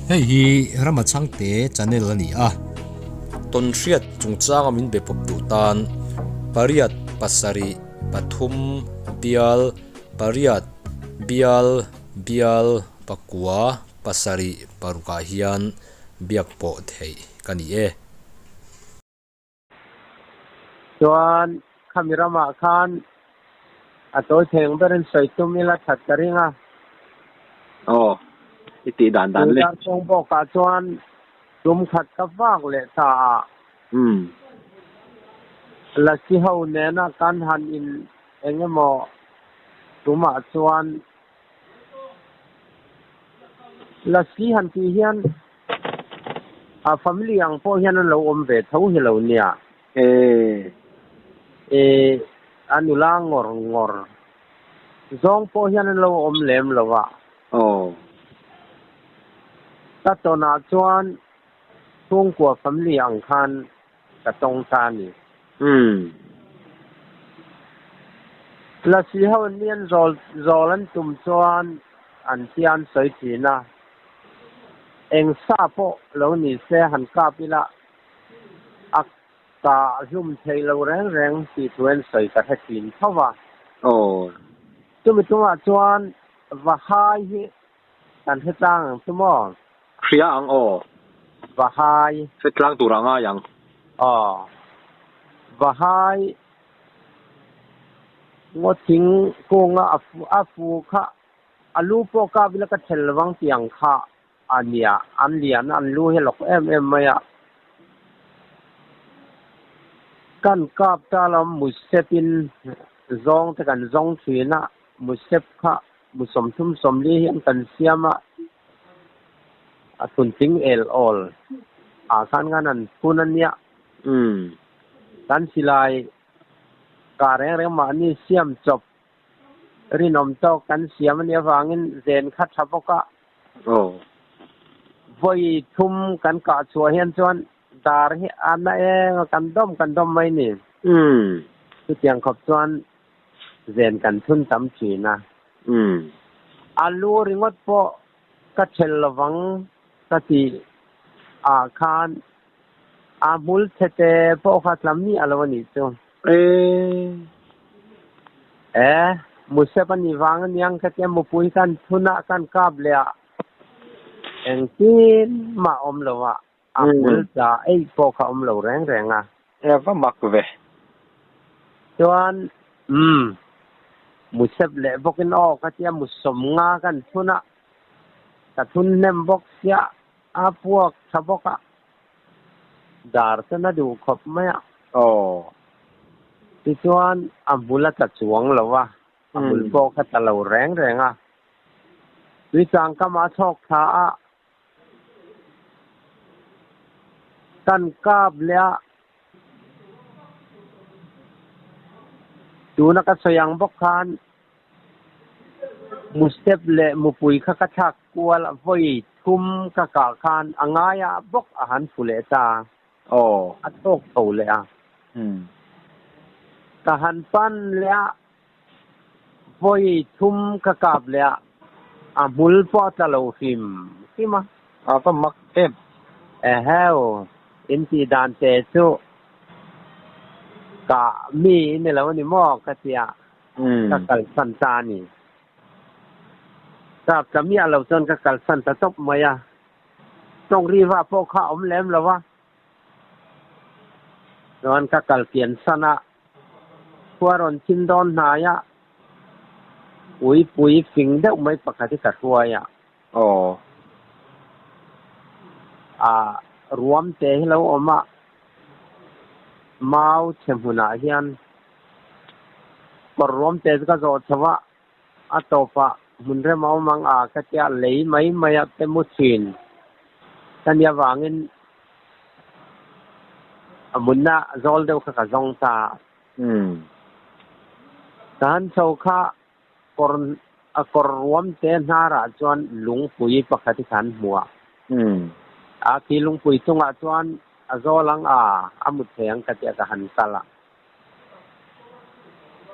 Hei hi Rama Chhangte channel a ni a. Tawnhriat chungchanga min be pawp duh tan pariat pasarih pathum bial pariat bial bial pakua pasarih parukah hian biak pawh theih ka ni e. Chuan khami ramah khan a tawi thei ang berin sawi tum ila that ka ring a. Aw, i tih dan dan le. Chu darkawng bawkah chuan tum khat ka vak leh ta a. Umm. Lasi ho nena kan han in eng emaw tumah chuan Lasi han tih hian a family ang pawh hian an lo awm ve tho hi lo nia. E. E, a nula ngawr ngawr zawng pawh hian an lo awm lem lo a. Aw. Ka tawnah chuan chhungkua family ang khan ka tawng ta a ni. Umm. Lasi ho an ni an zawl zawl an tum chuan an tia an sawi thin a, eng sa pawh lo ni se han kap ila a kah hlum thei lo reng reng tih thu an sawi ka hre thin tho va. Aw. Chumi chungah chuan Vahai hi Kan hre tlang ang chu maw? Hria ang aw. Vahai. Hre tlang tur a ngai ang. Aw. Vahai ngaw thing kunga a fu a fu kha a lu pawh kap ila ka thel lovang tih ang kha a nia. An lian a, an lu hi a lawk em em mai a. Kan kap ta lo musepin zawng te kan zawng thin a, musep kha Mu sawmthum sawmli hian kan siam a, a thuntling el awl ah khan khan an phun a nia. Umm. Kan silai kah reng reng mahni siam chawp rinawm tawk kan siam a nih avangin zen kha tha bawk a. Aw. Vawi thum kan kah chhuah hian chuan dar hi a na eng a, kan dawm kan dawm mai ni. Umm. Chutiang khawp chuan zen kan thun tam thin a. Umm. A lu ringawt pawh ka ṭhelh lovang ka tih ah khan a hmul chhete pawh kha tla miah lo a nih chu. E. E, Musep a nih vang aniang ka tia mupui kan thun a kan kap leh a engtin mah awm lo a a hmul tla eih pawh kha awm lo reng reng a. E va mak ve. Chuan umm Musep leh bawkin aw ka tia mu sawm nga kan thun a, ka thun hnem bawk sia a puak tha bawk a, dar chuan a duh khawp mai a. Aw. Tichuan a hmul a tla chuang lo a, a hmul pawh kha tla lo reng reng a. Tuichang kamah a chhawk thla a. Kan kap leh a, tuna ka sawi ang bawk khan mu step leh mupui kha ka thlak kual a, vawi thum ka kah khan a ngaia bawk a han fu leh ta. Aw. A tawk tho leh a. Ka han pan leh a, Vawi thum ka kap leh a, a hmul pawh a tla lo hrim hrim a. A va mak em. Eheu, in tih dan te chu ka mi i ni lo a ni maw ka ti a, ka kalsan ta a ni. Kap tla miah lo chuan ka kalsan ta tawp mai a, tawng riva pawh kha a awm lem lo a. Chuan ka kal pian san a. Khua rawn thim dawn hnai a, uipui fing deuh mai pakhat hi ka hruai a. Aw. A ruam te hi lo awm a, mau chhe hmunah hian kawr ruam te chu ka zawh chho a, a tawpah hmun rem a awm ang a ka tia lei mai mai a te mu thin ka nia vangin A munna zawl deuh kha ka zawng ta. Ka han chho kha kawr a kawr ruam te hnarah chuan lungpui pakhat hi ka han hmu a. A khi lungpui chungah chuan a zawl ang a, a mu thei ang ka tia ka han kal a.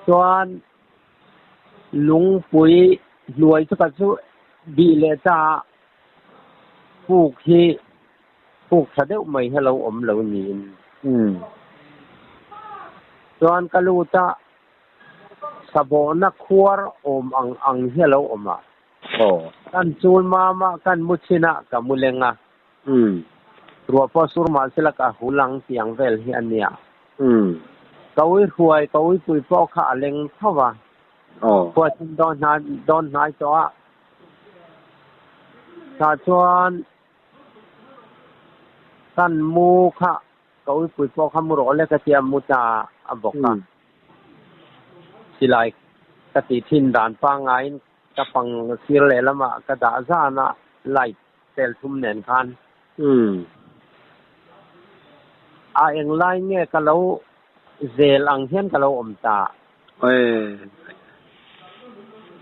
Chuan lungpui hnuai chu ka chu bih leh ta a. Puk hi puk tha deuh mai hi a lo awm lo niin. Chuan ka lut a, sabawhna khuar awm ang ang hi a lo awm a. Kan chul mam a, kan mu chhin a, ka mu leng a. Ruah pawh sur mah sela ka hul ang tih ang vel hi a nia. Ka ui hruai, ka uipui pawh kha a leng tho va. Khua chin dawn hnai dawn hnai tawh a. Tah chuan kan mu kha ka uipui pawh kha mu rawh le ka tia mu ta a bawk a. Silai ka tih thin dan pangaiin ka pang sir lehlamah ka dah zan a light tel thum nen khan. A englai nge ka lo zel ang hian ka lo awm ta.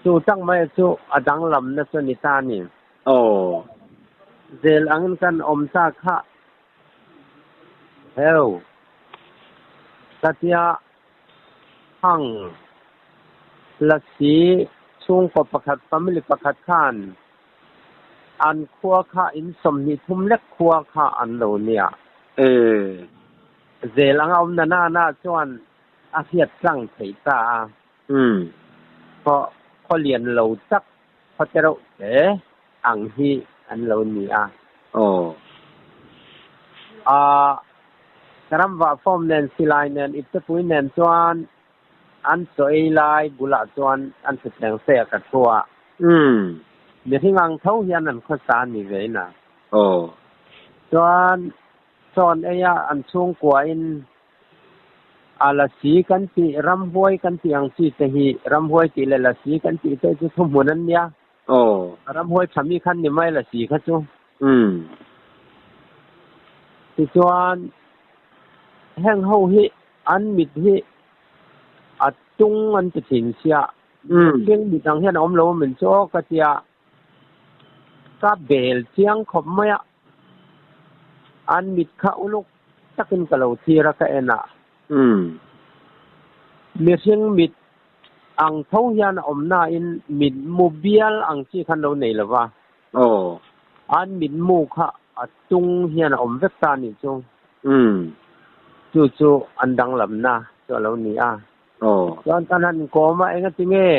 Chu tak mai chu a danglamna chu a ni ta a ni. Zel angin kan awm ta kha heu ka tia hang lasi chhungkaw pakhat family pakhat khan An khua kha in 23 lek khua kha an lo nia. Zel anga awm na na na chuan a hriat tlang theih ta a. Khaw khaw lian lo tak khaw te reuh te ang hi an lo ni a. Aa ka ram vah form nen silai nen iptepui nen chuan An chaw ei lai bulah chuan an thutthleng se a ka thu a. Mihring ang tho hian an khawsa a ni ve in a. Chuan chawn ei a an chhungkuain a lasi kan tih ramhuai kan tih ang chi te hi ramhuai tih leh lasi kan tih te chu thuhmun an nia. Ramhuai tha mi khan ni mai lasi kha chu. Tichuan heng ho hi An mit hi a tung an ti thin sia, mihring mit ang hian a awm lo a min chu aw ka tia, ka bel chiang khawp mai a, an mit kha uluk takin ka lo thlir a ka en a, mihring mit ang tho hian a awm nain mitmu bial ang chi khan lo nei lo va, an mitmu kha a tung hian a awm vek ta a nih chu. Chu chu an danglamna chu a lo ni a. Chuan kan han inkawm a, engati nge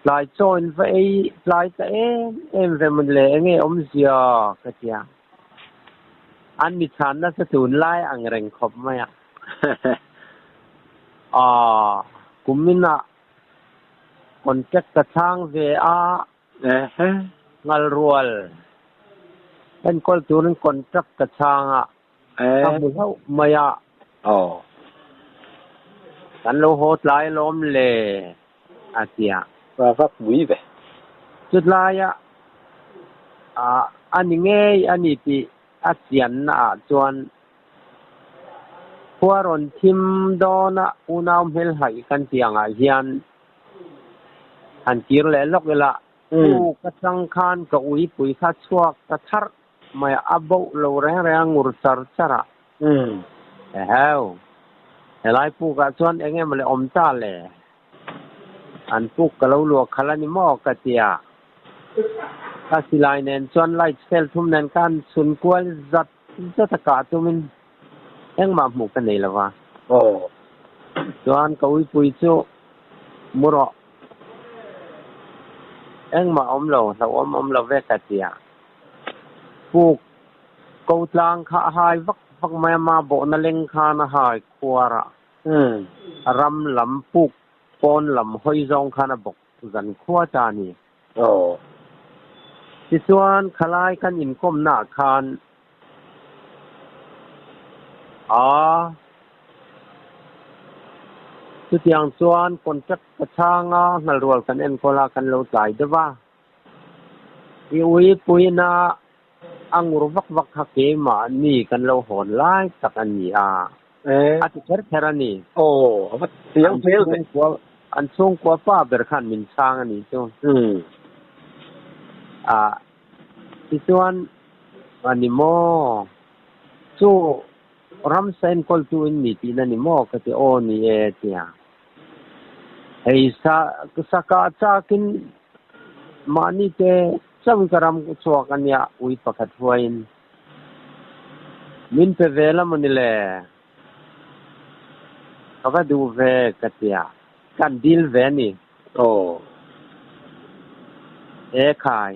tlai chaw in va ei tlai ta em em ve mawn le, enge awmzia ka ti a. An mi chhan nasa tunlai ang reng khawp mai a. Aw, kuminah contract ka chhang ve a. Ngalrual enkawl turin contract ka chhang a, ka hmu hlauh mai a. Kan lo haw tlai alawm le, a ti a. Chutlaia a ni ngei a ni tih a chianna ah chuan khua rawn thim dawna unau hmelhaih kan tih angah hian Han kir leh lawk ila, U ka chang khan ka uipui kha chhuak ta tharh mai a, a boh lo reng reng a ngur char char a. Eheu, helai pukah chuan eng emaw le awm ta le? An puk ka lo luah khalh a ni maw? ka ti a. Ka silai nen chuan light cell thum nen ka han chhun kual zat zat a kah tumin Engmah hmuh ka nei lova. Chuan ka uipui chu mu rawh. Engmah awm lo, hlauhawm awm lo ve ka ti a. Puk ko tlang kha a hai vak vak mai a, ma bawhna leng khan a hai khuar a. Ram lam puk pawn lam hawi zawng khan a bawk zan khua ta a ni. Tichuan khalai kan inkawmnaah khan a chutiang chuan contract ka chhang a, nghalrual kan enkawl a, kan lo tlai deuh a. I uipuina a ngur vak vak kha keimahni kan lo hawn lai tak a ni a, a ti kher kher a ni. An chhungkua pa ber khan min chhang a nih chu. Tichuan a ni maw? Chu ramsa enkawltu in ni tihna ni maw? Ka ti aw ni e tia. Hei sa sakah chakin mahni te. chauhin ka ram chhuak a nia ui pakhat huaiin min pe ve la mawni le? Ka va duh ve ka tia, kan dil ve a ni. Aw. E khai,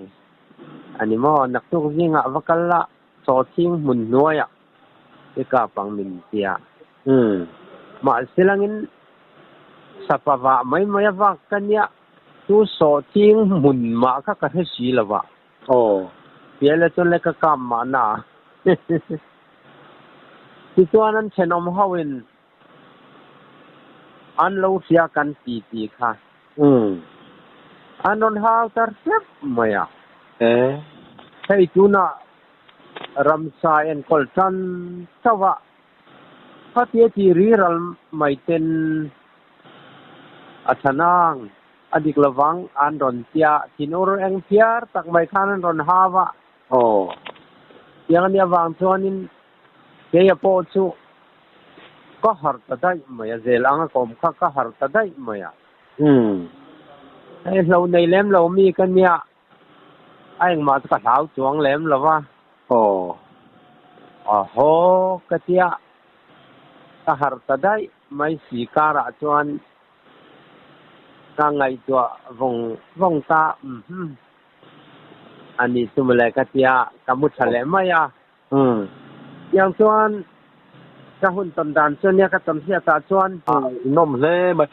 a ni maw? Naktuk zingah va kal la, sawhthing hmun hnuaiah i kap ang min tia. Umm. Mahse langin sapa vah mai mai a vak ka nia, chu sawhthing hmun mah kha ka hre si lo va. Aw. Piala chuan le ka kap mahna. Tichuan an thenawm hoin an lo hria kan ti ti kha. Umm. An rawn hau ta hrep mai a. E. Hei tunah ramsa enkawl tan chauh a, khatia ti riral mai ten a thanang a dik lovang an rawn tia thinur eng phiar tak mai khan an rawn hau a. Aw. Tiang a nih avang chuanin keia pawh chu ka harh ta daih mai a, zel anga ka awm kha ka harh ta daih mai a. Umm. Hei hlo nei lem lo mi ka nia, a engmah chu ka hlau chuang lem lo va. Aw. Ahaw ka tia, ka harh ta daih mai si karah chuan ka ngaihtuah vawng vawng ta, umm a ni chu mawle ka tia, ka mu tha leh mai a. Umm. Tiang chuan ka hun tawn dan chu nia ka tawn hriat ah chuan. Nawm hle mai.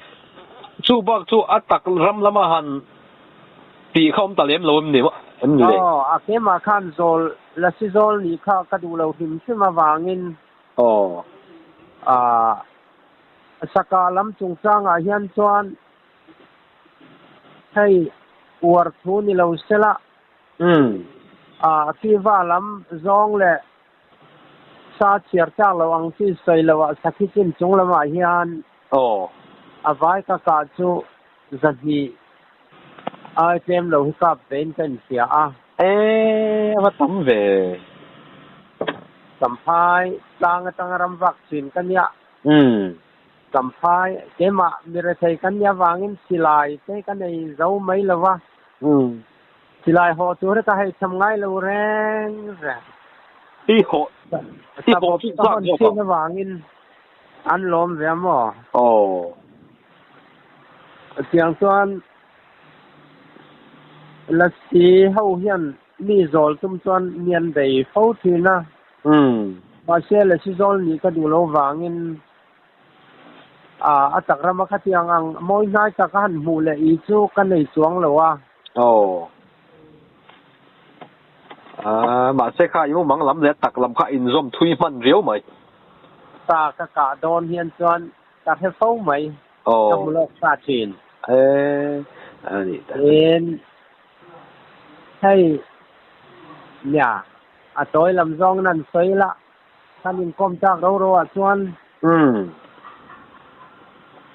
Chu bak chu a tak ram lama han tih kha awm ta lem lo em ni em ni le? Aw, a keimah khan zawl lasi zawl nih kha ka duh lo hrim hrim avangin. Aw. Ah, saka lam chungchangah hian chuan hei uar thu ni lo sela. Umm. A Kiva lam zawng leh sa chhiar tlak lo ang chi sawi lo ah sakhi chin chung lamah hian Aw. a vai ka kah chu zahnih ai tlem lo hi kap ve in ka inhria a. E, a va tam ve. Champhai tlang atanga ram vak thin ka nia. Umm. Champhai, keimah mi rethei kan nia vangin silai te ka nei zo mai lo va. Umm. Silai haw tur hi ka hei cham ngai lo reng reng. I haw i haw chu zak zawk ang. Avangin an lawm ve a maw? Aw. Tiang chuan Lasi ho hian mi zawl tum chuan mi an bei fo thin a. Umm. Mahse Lasi zawl nih ka duh lo vangin A tak rama khatiang ang mawi hnai tak a han hmuh leh i chu ka nei chuang lo a. Aw. A, mahse kha i mumang lam leh tak lam kha inzawm thui hman riau mai. Ta ka kah dawn hian chuan ka hre fo mai. Aw. Ka hmu lawk ta thin. E, a ni ta. Tin, hei, nia, a tawi lam zawngin an sawi la. Kan inkawm tak ro ro ah chuan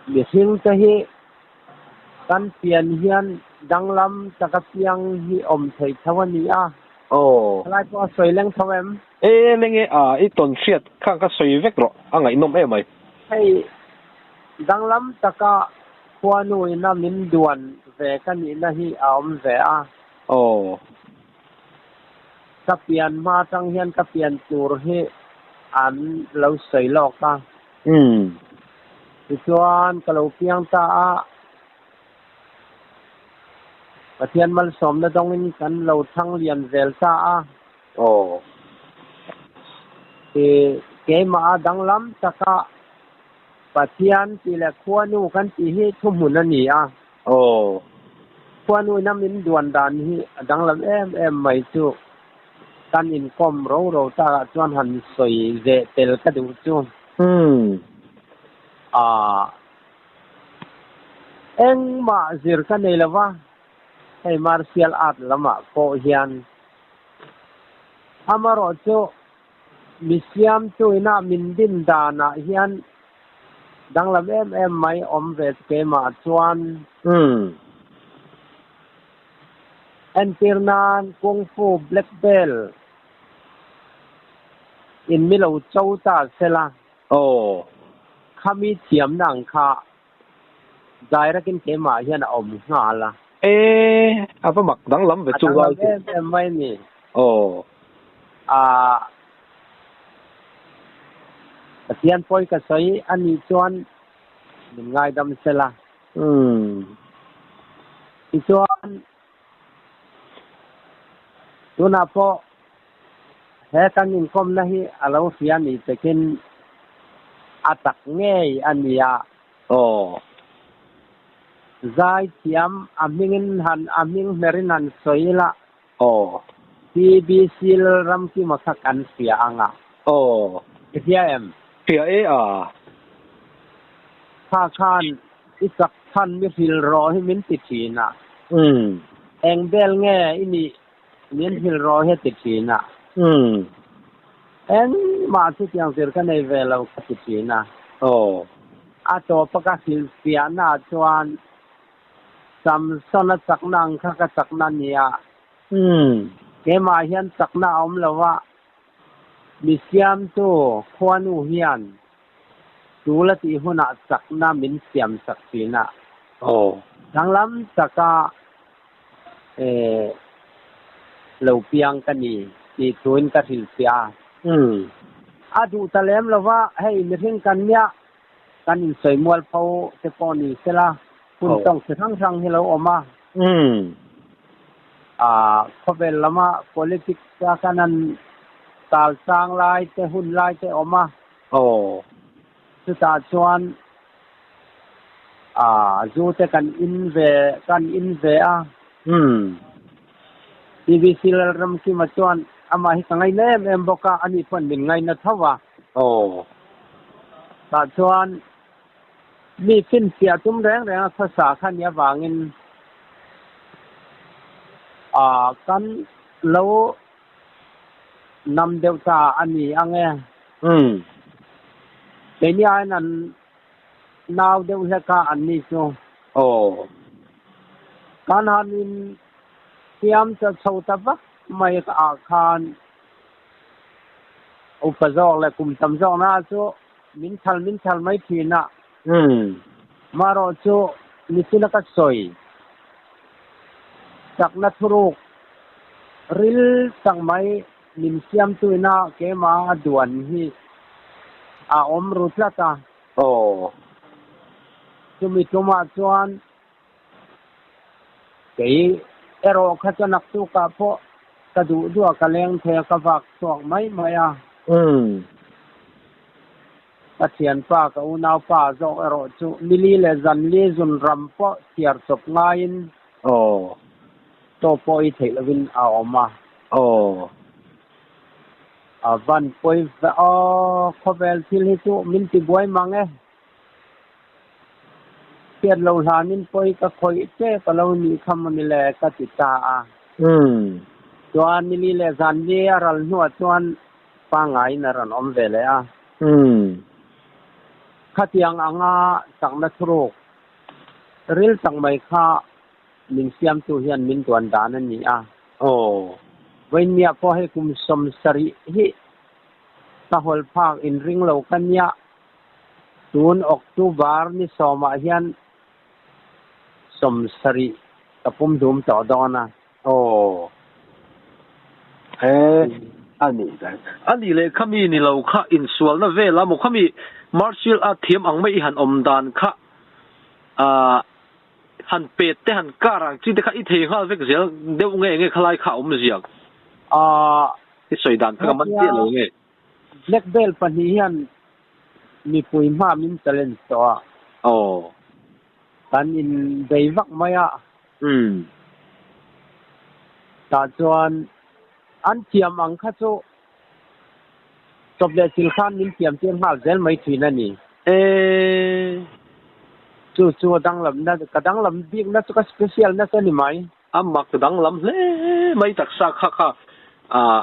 mihring te hi kan pian hian danglam taka piang hi awm thei tho a ni a. Aw. Helai pawh a sawi leng tho em? E leng e, a i tawn hriat kha ka sawi vek rawh, a ngaihnawm em mai. Hei danglam taka khuanu ina min duan ve ka nihna hi a awm ve a. Aw. Ka pian hma atang hian ka pian tur hi an lo sawi lawk a. Tichuan ka lo piang ta a, Pathian malsawmna dawngin kan lo thang lian zel ta a. Aw. I keimah a danglam taka Pathian tih leh Khuanu kan tih hi thuhmun a ni a. Aw. Khuanu ina min duan dan hi a danglam em em mai chu kan inkawm ro ro takah chuan han sawi zeh tel ka duh chu. Umm. Aah. Engmah zir ka nei lova, hei martial art lamah pawh hian amarawh chu Mi siamtu ina min din danah hian danglam em em mai awm ve chu keimah chuan. Entir nan Kung Fu Black Belt in mi lo cho ta sela. Aw. Khami thiamna ang kha direct in keimah hian a awm nghal a. E a va mak danglam ve A chu danglam lai chu. em em mai a ni. Aw. A Pathian pawi ka sawi a nih chuan min ngaidam sela. Umm. Tichuan tunah pawh he kan inkawmna hi a lo hria ni takin a tak ngei a nia. Aw. Zai thiam a hmingin han a hming hmerin han sawi ila. Aw. TBC Lalramkima kha kan hria ang a. Aw. I hria em? Hria e a. Kha khan i chak chhan mi hril rawh hi min ti thin a. Umm. Eng bel nge i nih min hril rawh hi a ti thin a. Umm. Engmah chutiang zir ka nei ve lo ka ti thin a. Aw. A tawpa ka hrilhfiahna ah chuan Samsona chakna ang kha ka chakna a ni a. Umm. Keimah hian chakna a awm lo a, mi siamtu khuanu hian tul a tih hunah chakna min siam sak thin a. Aw. Danglam taka lo piang ka ni tih thuin ka hrilhfiah a. Umm. A duh ta lem lo va, hei mihring kan nia Kan insawi mual pho te pawh ni sela, hun tawng chi hrang hrang hi lo awm a. Khawvel lama politics a kan han tal chang lai te, hun lai te awm a. Chutah chuan zu te kan in ve, kan in ve a. TBC Lalramkima chuan amah hi ka ngaina em em bawk a, ani pawhin min ngaina tho a. Aw. Tah chuan mi finfiah tum reng reng a khawsa kha nia vangin ah kan lo nam deuh ta a ni ang e. Umm. Keini aiin an nau deuh hlek a an ni chu. Aw. Kan han in siam ta chho ta vak mai ah khan Upa zawk leh kum tam zawkna chu min thal min thal mai thin a. Marawh chu nichina ka sawi chakna thuruk ril tak mai min siamtuina keimah a duan hi a awm ru tlat a. Aw. Chumi tumah chuan Kei erawh kha chuan naktukah pawh ka duh duh a, ka leng thei a, ka vak chhuak mai mai a. Ka thianpa, ka unaupa zawk erawh chu nili leh zanli zun ram pawh chhiar chawp ngaiin chaw pawh ei theih lovin a awm a. A van pawi ve aw, khawvel thil hi chu min tibuai mang e. Hriat lo hlanin pawi ka khawih che ka lo nih kha mawni le ka ti ta a. Chuan nili leh zanli a ral hnuah chuan pangaiin a rawn awm ve leh a. Khatiang anga chakna thuruk ril tak mai kha min siamtu hian min duan dan a ni a. Vawiinniah pawh hei kum 70 hi ka hawl phak inring lo ka nia. Tun October ni sawmah hian 70 ka pum dum tawh dawn a. Aw. He a ni dan. A nih leh khami ni lo kha insualna vel a maw khami martial art thiam ang mai i han awm dan kha ah han pet te han kar ang chi te kha i thei nghal vek zel deuh nge nge khalai kha a awm ziak. Ah. I sawi dan kha ka man chiah lo nge. Black belt pahnih hian mipui hma min challenge tawh a. Aw. Kan inbei vak mai a. Umm. Tah chuan an thiam ang kha chu chawp leh thil khan min thiam tir nghal zel mai thin a ni. E. Chu chu a danglam na, ka danglam bik na chu ka special na chu a ni mai. A mak danglam hle mai taksa kha kha ah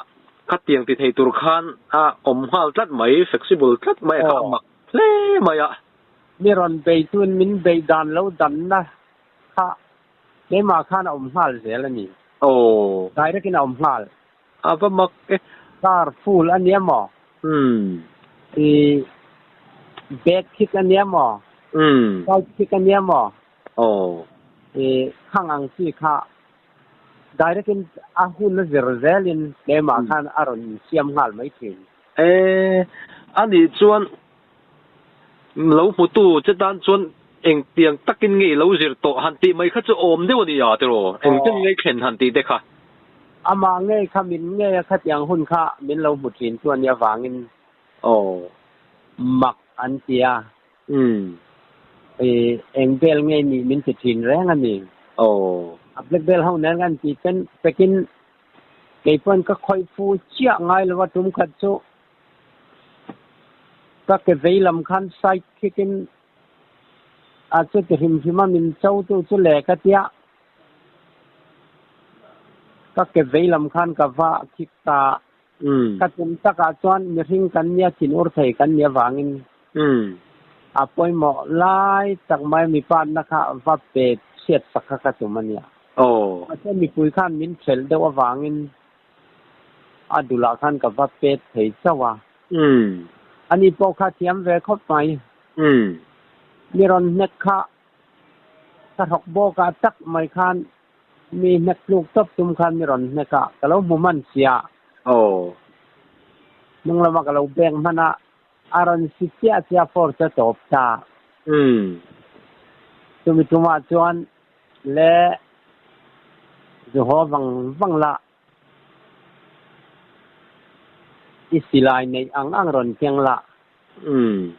khatiang ti thei tur khan a awm nghal tlat mai, flexible tlat mai a kha a mak hle mai a. Mi rawn bei chuan min bei dan lo danna kha keimah khan a awm nghal zel a ni. Aw. Direct in a awm nghal. A va mak e. Car full a nia maw? Umm. I back kick a nia maw? Umm. Side kick a nia maw? Aw. I khang ang chi kha direct in a hun a zir zelin keimah khan a rawn insiam nghal mai thin. E, a nih chuan lo hmutu che tan chuan engtiang takin nge i lo zir tawh han tih mai kha chu awm deuh a ni a tiraw? Engtin nge i thlen han tih te kha? Amah ngei kha min ngei a khatiang hun kha min lo hmu thin chu a nia vangin mak an ti a. Umm. I eng bel nge nih min ti thin reng a ni. Aw. A black belt ho nen kan ti pen pekin kei pawn ka khawih fu chiah ngai lo a tum khat chu ka ke vei lam khan side kick in a chu ti hrim hrim a min cho tu chu le ka tia ka ke vei lam khan ka va kick ta. Ka tum takah chuan mihring kan nia thin ur thei kan nih avangin a pawimawh lai tak mai mipa-na kha va pe chhiat sak kha ka tum a nia. Mahse mipui khan min hrelh deuh avangin a dulah khan ka va pet thei chauh a. Ani pawh kha thiam ve khawp mai. Mi rawn hnek kha ka hrawk bawkah tak mai khan Mi hnek tluk tawp tum khan mi rawn hnek a, ka lo hmu hman sia. Aw. Hnung lama ka lo beng hman a, a rawn si chiah chiah force a tawp ta. Umm. Chumi tumah chuan le zu haw vang vang la i silai neih ang ang rawn keng la. Umm.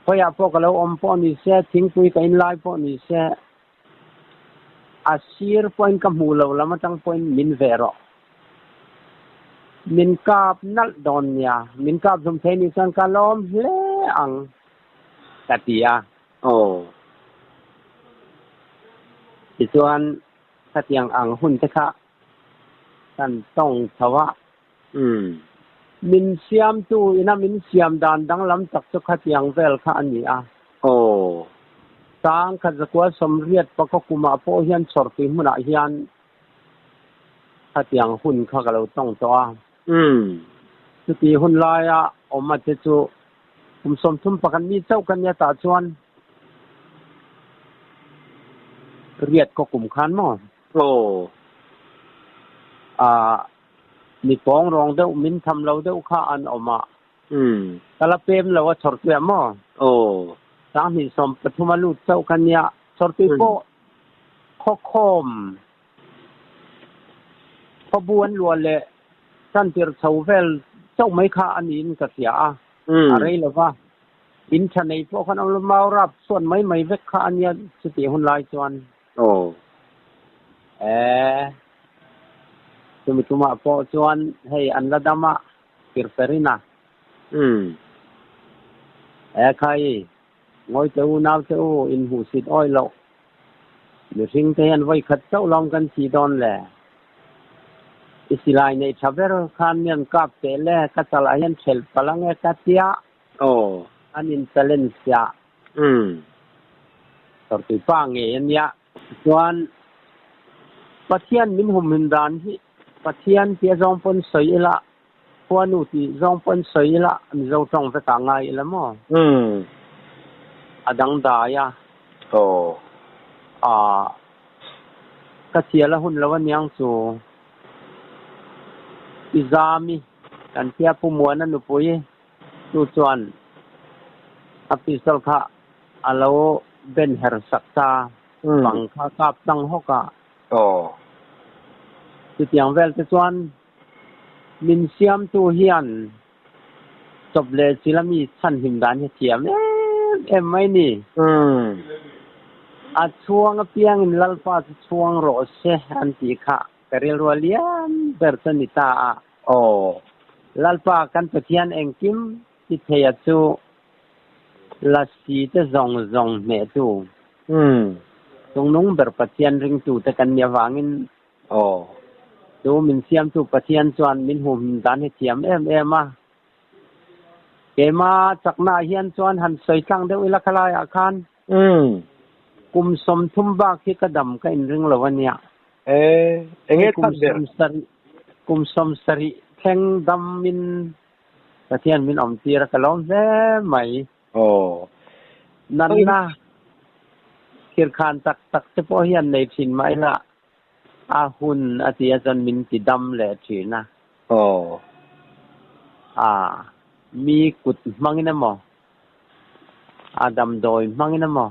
Khawiah pawh ka lo awm pawh ni se, thingpui ka in lai pawh ni se, A sir pawhin ka hmuh lo lam atang pawhin min veh rawh. Min kap nalh dawn nia, min kap hlum thei nih chuan ka lawm hle ang ka ti a. Aw. Tichuan khatiang ang hun te kha kan tawng chho a. Umm. Min siamtu ina min siam dan danglam tak chu khatiang vel kha a ni a. Aw. Tang khat zakua sawmriat pakaw kumah pawh hian chhawrtui hmunah hian khatiang hun kha ka lo tawng tawh a. Umm. Chuti hun laia awm a te chu kum 30 mi chauh ka nia tah chuan riat kaw kum khan maw? Aw. Ah. Mi pawng rawng deuh min tham lo deuh kha an awm a. Umm. Ka la pem lo a chhawrtui ah maw? Aw. 2013 a lut chauh ka nia. Chhawrtui pawh khawkhawm khawbu an luah leh tantir chho vel chauh mai kha a niin ka hria a. A rei lo va. In tha nei pawh khan awm lo mau rap chhuat mai mai vek kha a nia chutih hun lai chuan. Aw. E. Chumi tumah pawh chuan hei an la dam a, Kirferina. Umm. E khai, ngawi che u, nau che u, in hmuhsit awi loh. Mihring te hian vawi khat chauh lawm kan thi dawn le. I silai neih tha ber khan mi an kap teh le, ka chalah hian thelh palh ange ka tia. Aw. An in challenge sia. Umm. Sortui pa ngei a nia. Chuan Pathian min humhim dan hi Pathian tia zawng pawn sawi ila, Khuanu tih zawng pawn sawi ila, Mizo tawng vek ah ngai ila maw? Umm. A dangdai a. Aw. Ah. Ka thial a hun lo aniang chu. I zami kan tia Pu Muana nupui chu chuan a pistol kha a lo ben her sak ta, bang kha kap tlang hawk a. Aw. Chutiang vel te chuan min siamtu hian chawp leh chil a mi chhan hlim dan hi a thiam em em mai ni. A chhuang apiangin Lalpa chu chhuang rawh se an tih kha ka rilru a lian ber chu a ni ta a. Aw. Lalpa kan Pathian engkim ti theia chu Lasi te zawng zawng hnehtu. Umm. Chungnung ber Pathian ringtu te kan nih avangin. Aw. Chu min siamtu Pathian chuan min humhim dan hi thiam em em a. Keima chaknaah hian chuan han sawi tlang deuh ila khalaiah khan. Umm. Kum 30 bak hi ka dam ka inring lo a nia. E, enge chhan ber? Kum 70 thleng damin Pathian min awm tir a ka lawm hle mai. Aw. Nanna. Khirkhan tak tak te pawh hian nei thin mah ila a hun a tia chuan min ti dam leh thin a. Aw. A mi kut hmangin emaw a damdawi hmangin emaw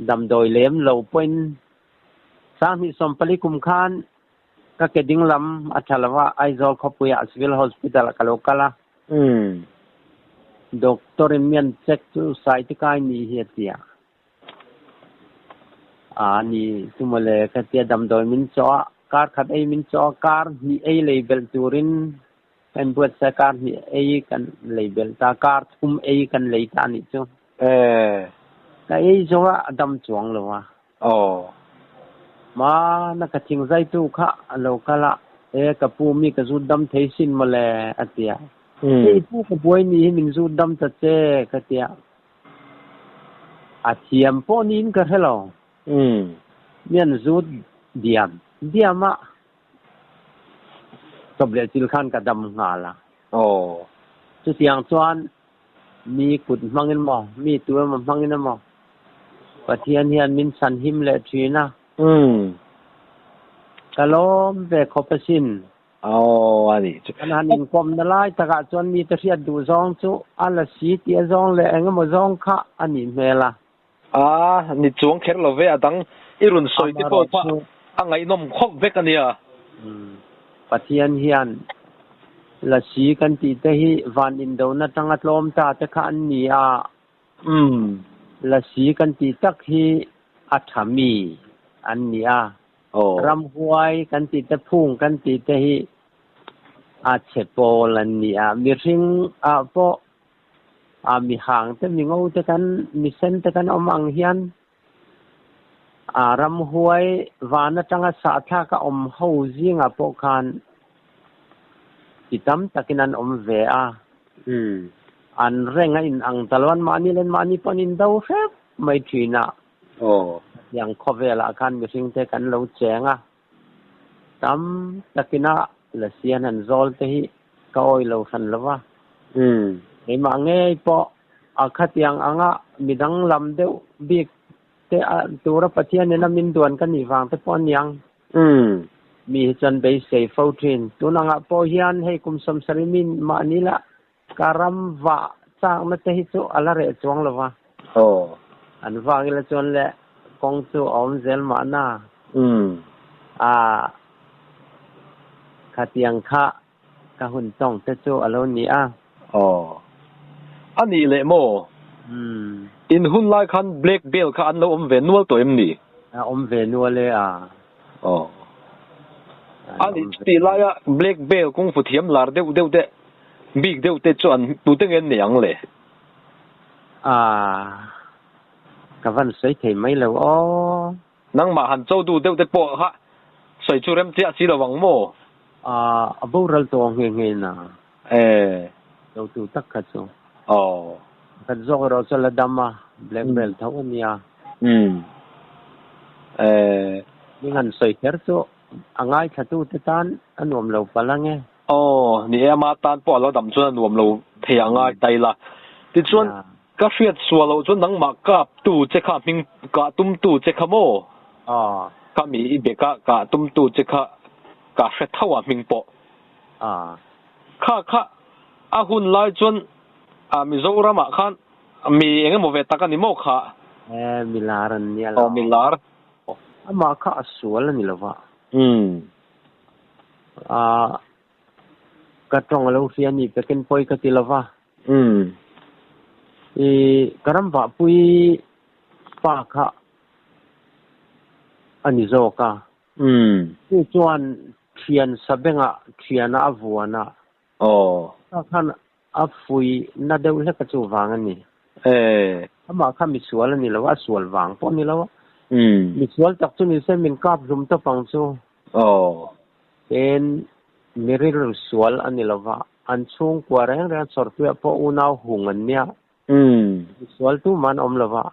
damdawi lem lo pawhin Sanghnih sawmpali kum khan ka ke ding lam a tha lo a, Aizawl khawpuiah Civil Hospital ah ka lo kal a. Doctor in mi an check chu Saitikai nih hi a ti a. Aa ni chu mawle ka tia damdawi min chawh a, kar khat ei min chawh a, kar hnih ei lei belh turin ka inbuatsaih a, kar hnih ei kan lei belh ta, kar thum ei kan lei ta a nih chu. Ka ei zo a, a dam chuang lo a. Aw. Hmana ka thingzaitu kha a lo kal a, E ka pu mi ka zut dam thei sin mawle a ti a. Hei pu ka buai ni hi min zut dam ta che ka ti a. A thiam pawh niin ka hre lo. Mi an zut diam diam a, chawp leh chil khan ka dam nghal a. Aw. Chutiang chuan Mi kut hmangin maw, mi tu emaw hmangin emaw Pathian hian min chhanhim leh thin a. Ka lawm ve khawp asin. Aw, a nih chu. Kan han inkawmna lai takah chuan mite hriat duh zawng chu a la si tih a zawng leh eng emaw zawng kha a nih hmel a. A, ni chuang kher lo ve, a dang i rawn sawi te pawh kha a ngaihnawm khawp vek a nia. Pathian hian Lasi kan tih te hi van indona tanga tlawm ta te kha an ni a. Lasi kan tih tak hi a tha mi an ni a. Ramhuai kan tih te phung kan tih te hi a chhe pawl an ni a. Mihring ah pawh A mi hang te mi ngo te kan mi sen te kan awm ang hian a ramhuai van atanga sahthlak a awm ho zingah pawh khan ti tam takin an awm ve a. An reng a in ang ta lo an mahni leh an mahni pawh an in do hrep mai thin a. Hetiang khawvelah khan mihring te kan lo cheng a. Tam takina Lasian han zawl te hi ka awi lo hran lo va. Keimah ngei pawh a khatiang anga midang lam deuh bik te tura Pathian in a min duan ka nih vang te pawh a niang. Mi hi chuan beisei fo thin. Tun angah pawh hian hei kum sawmsarih min mahni lah ka ram vah chakna te hi chu a la reh chuang lo va. An vang ila chuan le kawng chu a awm zel mahna. A khatiang kha ka hun tawng te chu a lo ni a. Aw. A nih leh maw? In hun lai khan Black Belt kha an lo awm ve nual tawh em ni? A awm ve nual e a. Aw. A nih chutih laia Black Belt kungfu thiam lar deuh deuh te bik deuh te chu an tute nge an nei ang le? A. Ka van sawi thei mai lo aw. Nangmah han cho duh deuh te pawh kha sawi chu rem chiah si lo ang maw? A, a boral tawh nghe nghe na. E. Cho tu tak kha chu. Aw. Khat zawk erawh chu a la dam a, black belt tho a nia. Umm. E. Hming han sawi kher chu a ngaithla te tan a nuam lo palh ang e. Aw, ni e, ama tan pawh a lo dam chuan a nuam lo thei a ngai ta ila. Tichuan, ka hriat sual loh chuan nangmah kap tu che kha hming kah tum tu che kha maw? Aw. Kha mi i beka kah tum tu che kha ka hre tho a hming pawh. Aw. Kha kha a hun lai chuan a Mizoramah khan mi eng emaw ve tak a ni maw kha? E, milar an nia lo. Aw, milar. Amah kha a sual a ni lo va. Umm. A ka tawng a lo hria ni pekin pawi ka ti lo va. Umm. I ka ram vahpui pa kha a ni zawk a. Umm. Chu chuan thian sabengah thiana a vuan a. Aw. Kha khan A fui na deuh hlek a chu vang a ni. E. Amah kha misual a ni lo a, a sual vang pawh a ni lo a. Umm. Misual tak chu ni se min kap hlum tawp ang chu. Aw. Tin, mi rilru sual a ni lo va, an chhungkua reng reng chawrtuiah pawh unau hung an nia. Umm. Misual tumah an awm lo va.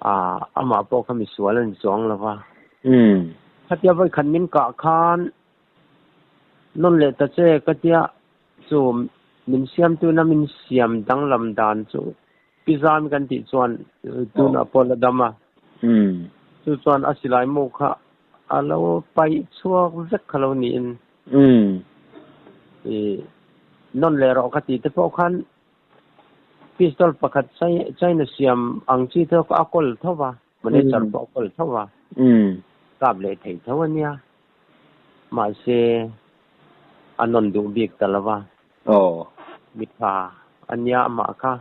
A, amah pawh kha misual a ni chuang lo va. Umm. Khatia vawikhat min kah khan Nawn leh ta che ka tia chu min siamtuna min siam danglam dan chu Pi Zami kan tih chuan tunah pawh la dam a. Chu chuan a silai mu kha a lo paih chhuak vek kha lo niin. I nawn leh rawh ka tih te pawh khan pistol pakhat China siam ang chi te a kawl tho va, manager pawh a kawl tho va, kap leh thei tho a nia. Mahse a nawn duh bik ta lo va. Mitha a nia amah kha.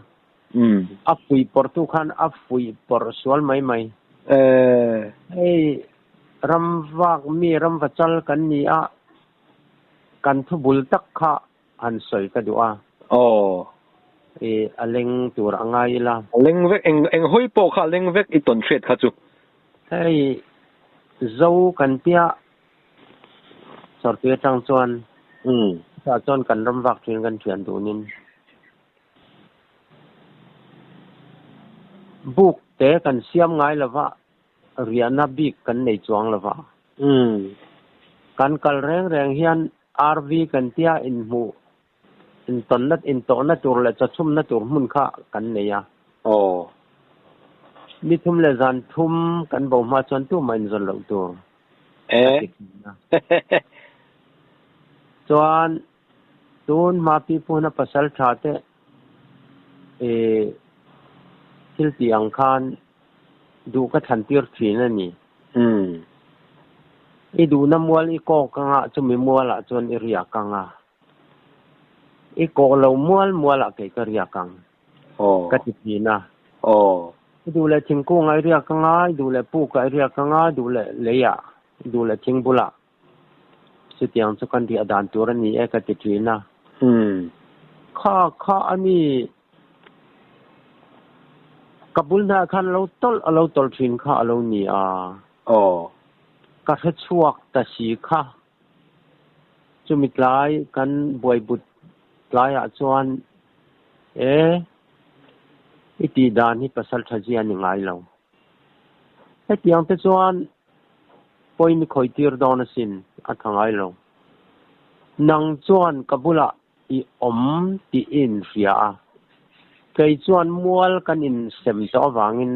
A fuih pawrhtu khan a fuih pawrh sual mai mai. Hei ramvak mi ramvachal kan ni a, kan thu bul tak kha han sawi ka duh a. I a leng tur a ngai ila. A leng vek, eng eng hawi pawh kha a leng vek i tawn hriat kha chu. Hei zo kan tia sawrtui atang chuan chutah chuan kan ramvak thin kan thian dunin. Buk te kan siam ngai lova, riahna bik kan nei chuang lova. Kan kal reng reng hian RV kan tia inhmuh, intawnna, intawhna tur leh chawchhumna tur hmun kha kan nei a. Ni thum leh zan thum kan bo hma chuan tumah inzawn loh tur a ti thin a. Chuan Tun hma pi puhna pasal tha te ih thil tih ang khan duh ka thlan tir thin a ni. I duhna mual i kawk anga chumi mualah chuan i riak ang a, i kawh lo mual mualah kei ka riak ang ka ti thin a. I duh leh thingkungah i riak anga, i duh leh pukah i riak anga, i duh leh leiah, i duh leh thingbulah. Chutiang chu kan riah dan tur a ni e ka ti thin a. Kha kha a ni. Ka bul hnaiah khan lo tawlh a lo tawlh thin kha a lo ni a. Ka hre chhuak ta si kha. Chumi tlai kan buaibut tlaiah chuan e i tih dan hi pasal tha zia a ni ngai lo. Hetiang te chuan pawi mi khawi tir dawn asin a tha ngai lo. Nang chuan ka bulah i awm tih i inhria a, kei chuan mual kan insem tawh avangin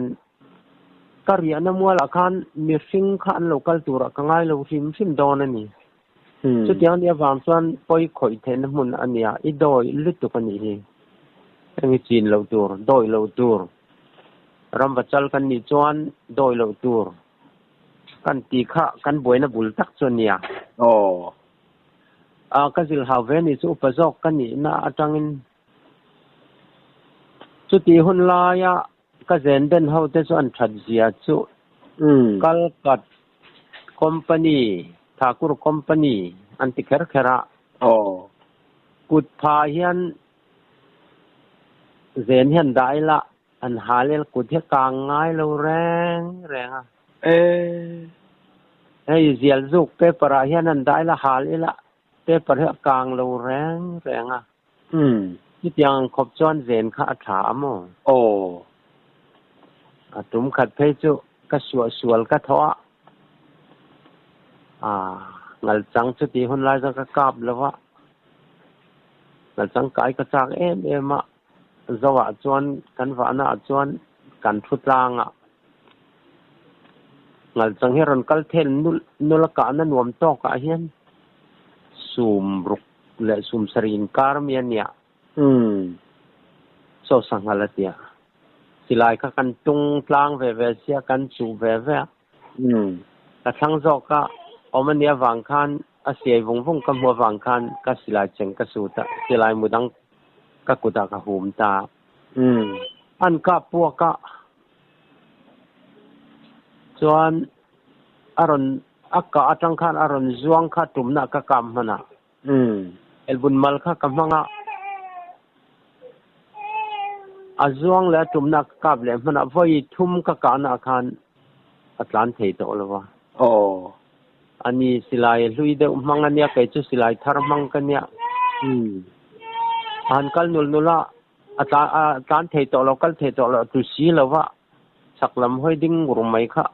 ka riahna mualah khan mihring kha an lo kal turah ka ngai lo hrim hrim dawn a ni. Chutiang nih avang chuan pawi khawih theihna hmun a nia, i dawi lutuk a nih hi. Heng hi chin loh tur, dawi loh tur. Ramvachal kan nih chuan dawi loh tur kan tih kha kan buaina bul tak chu a nia. Ka zilhau ve nih chu upa zawk ka nihna atangin chutih hun laia ka zen den ho te chu an that zia chu Kalkat Company, Thakur Company an ti kher kher a. Kut phah hian Zen hian dah ila an hal ila kut hi a kang ngai lo reng reng a. Hei zial zuk paper ah hian an dah ila hal ila paper hi a kang lo reng reng a. Chutiang ang khawp chuan zen kha a tha a maw? A tum khat phei chu ka suah sual ka thaw a. Ngal chang chutih hun lai chuan ka kap lo va. Ngal chang kai ka chak em em a. Zoah chuan kan vahna ah chuan kan thu tlang a. Ngal chang hi rawn kal thel nulh nulh a kahna nuam tawk ah hian sum ruk leh sum sarih inkar mi a nia. Chaw sanghal a tia. Silai kha kan tung tlang ve ve sia kan chuh ve ve a. Ka thlang zawk a, awm a nih avang khan a siai vung vung ka hmuh avang khan ka silai cheng ka sut a, silai mu dang ka kutah ka hum ta. An kap puak a, chuan a rawn a kah atang khan a rawn zuang kha tumna ka kap hman a. Elbun mal kha ka hmang a, a zuang leh a tumna ka kap leh hman a, vawi thum ka kahna khan a tlan thei tawh lo va. A ni silai hlui deuh hmang a nia, kei chu silai thar hmang ka nia. A han kal nul nul a, a tlan thei tawh lo, kal thei tawh lo, tu si lo va, chhak lam hawi ding ngur mai kha.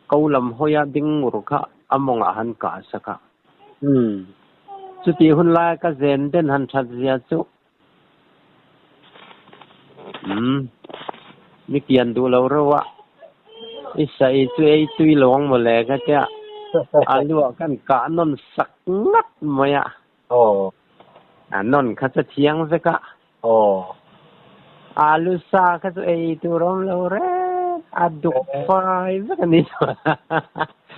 Ko lam hawia ding ngur kha a mawngah han kah sak a. Chutih hun laia ka zen den han that zia chu. Umm mi kian duh lo reuh a, i sa ei chu ei tui lo ang mawle ka tia, alu ah kan kah nawn sak ngat mai a. Aw. A nawn kha chu thiang vek a. Aw. Alu sa kha chu ei tur awm lo reng, a duk fai vek a ni chu.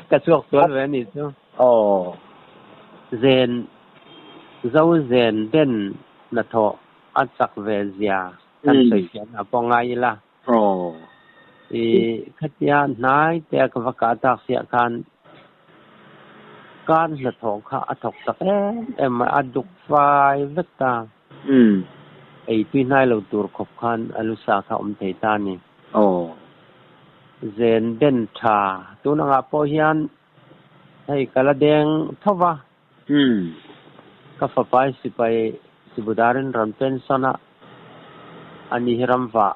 Ka chhuak sual ve a ni chu. Aw. Zen, zo zen den hnathawh a chak ve zia kan sawi fiahna pawh ngai ila. I khatia hnai te a ka va kah tak siah khan kan hnathawh kha a thawk chak em em mai, a duk fai vek ta. Ei tui hnai lo tur khawp khan a lu sa kha awm thei ta a ni. Zen den tha tun angah pawh hian hei ka la deng tho va. Ka fapai sipai Sibudarin rawn pension a, ani hi ramvah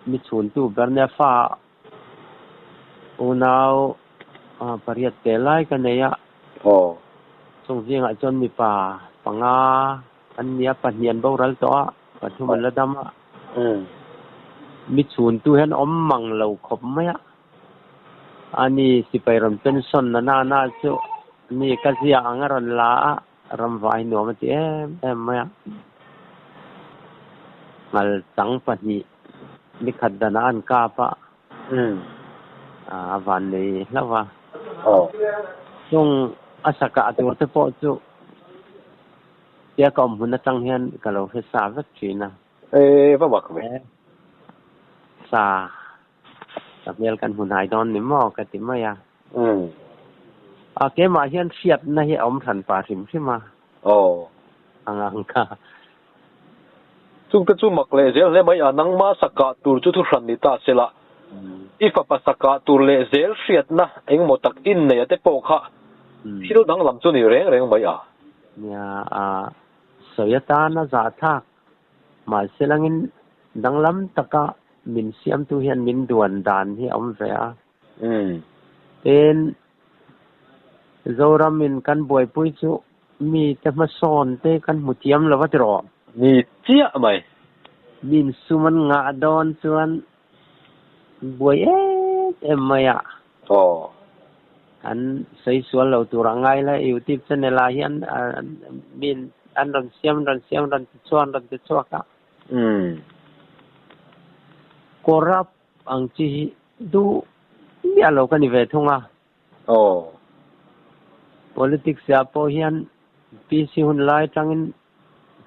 mi chhuntu ber nia fa unau pariat te lai ka nei a. Chung zingah chuan mipa panga an nia, pahnih an boral tawh a, pathum an la dam a. Mi chhuntu hian awm mang lo khawp mai a. Ani sipai rawn pension na na na chu mi ka zia ang a rawn la a, ramvai nuam a ti em em mai a. Ngal chang pahnih ni khat danah an kap a, a van nei hlauh a. Chung a sa kah tur te pawh chu tia ka awm hun atang hian ka lo hre sa vek thin a. E va mak ve. Sa. Ka hmel kan hmu hnai dawn ni maw ka ti mai a. A keimah hian hriatna hi a awm hran pah hrim hrim a. Aw. Ang ang kha. Chungte chu mak leh zel hle mai a, nangma sakah tur chu thu hran ni ta se la, i fapa sakah tur leh zel hriatna engemaw tak inneia te pawh kha thil danglam chu ni reng reng mai a. Nia, a sawi atana zahthlak Mahse langin danglam taka min siamtu hian min duan dan hi a awm ve a. Tin, Zoramin kan buaipui chu mite hmasawn te kan hmu thiam lo va ti rawh. Ni chiah mai. Min sum an ngah dawn chuan buai em em mai a. Aw. An sawi sual lo tur a ngai la, YouTube channel ah hian min an rawn siam rawn siam rawn ti chhuak rawn ti chhuak a. Umm. Corrupt ang chi hi duh miah lo ka ni ve thung a. Aw. Politics ah pawh hian PC hun lai atangin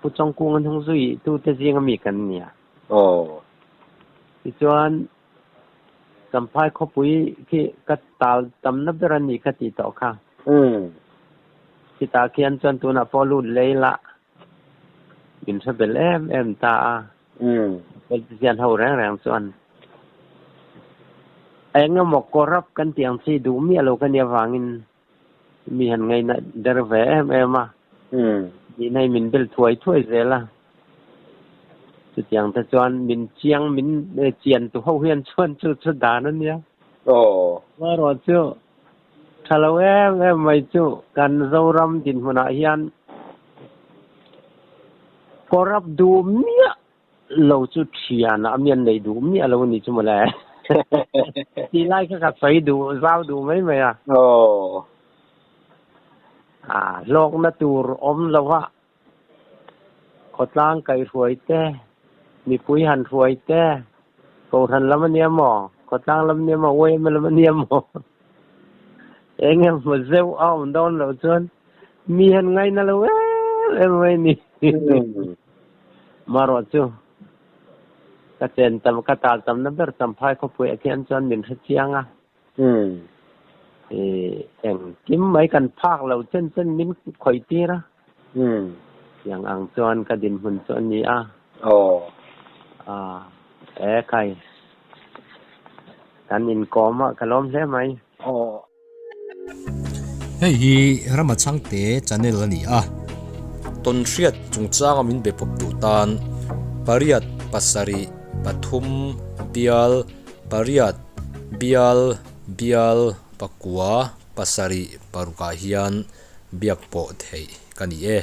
Pu Chawngkung an hung zui tute zinga mi kan nia. Aw. Tichuan Champhai khawpui khi ka tal tamna ber a ni ka tih tawh kha. Chutah khian chuan tunah pawh lut lei la min hre bel em em ta a. Politician ho reng reng chuan eng emaw corrupt kan tih ang chi duh miah lo ka nih avangin mi han ngaihna der ve em em a. Nihna hi min bel thuai thuai zel a. Chutiang te chuan min chiang min chian tu ho hian chuan chu chu dan a nia. Amaherawh chu tha lo em em mai chu kan Zoram dinhmunah hian corrupt duh miah lo chu thian a mian nei duh miah lo a ni chu mawle. Tih lai kha ka sawi duh zau duh mai mai a. A hlawkna tur awm lo a. Khawtlang kaihruai te, mipui han hruai te, kohhran lam a nia maw, khawtlang lam a nia maw, yma lam a nia maw, eng emaw zeuh a awm dawn loh chuan mi han ngaina lo em em mai a ni. Marawh chu ka chen tam, ka tal tamna ber Champhai khawpuiah khian chuan min hre chiang a. Engkim mai kan phak lo chen chen min khawih tir a. Tiang ang chuan ka dinhmun chu a ni a. E khai, kan inkawm a, ka lawm hle mai. Hei hi Rama Chhangte channel a ni a. Tawnhriat chungchanga min be pawp duh tan pariat pasarih pathum bial pariat bial bial pakua pasarih parukah hian biak pawh theih ka ni e.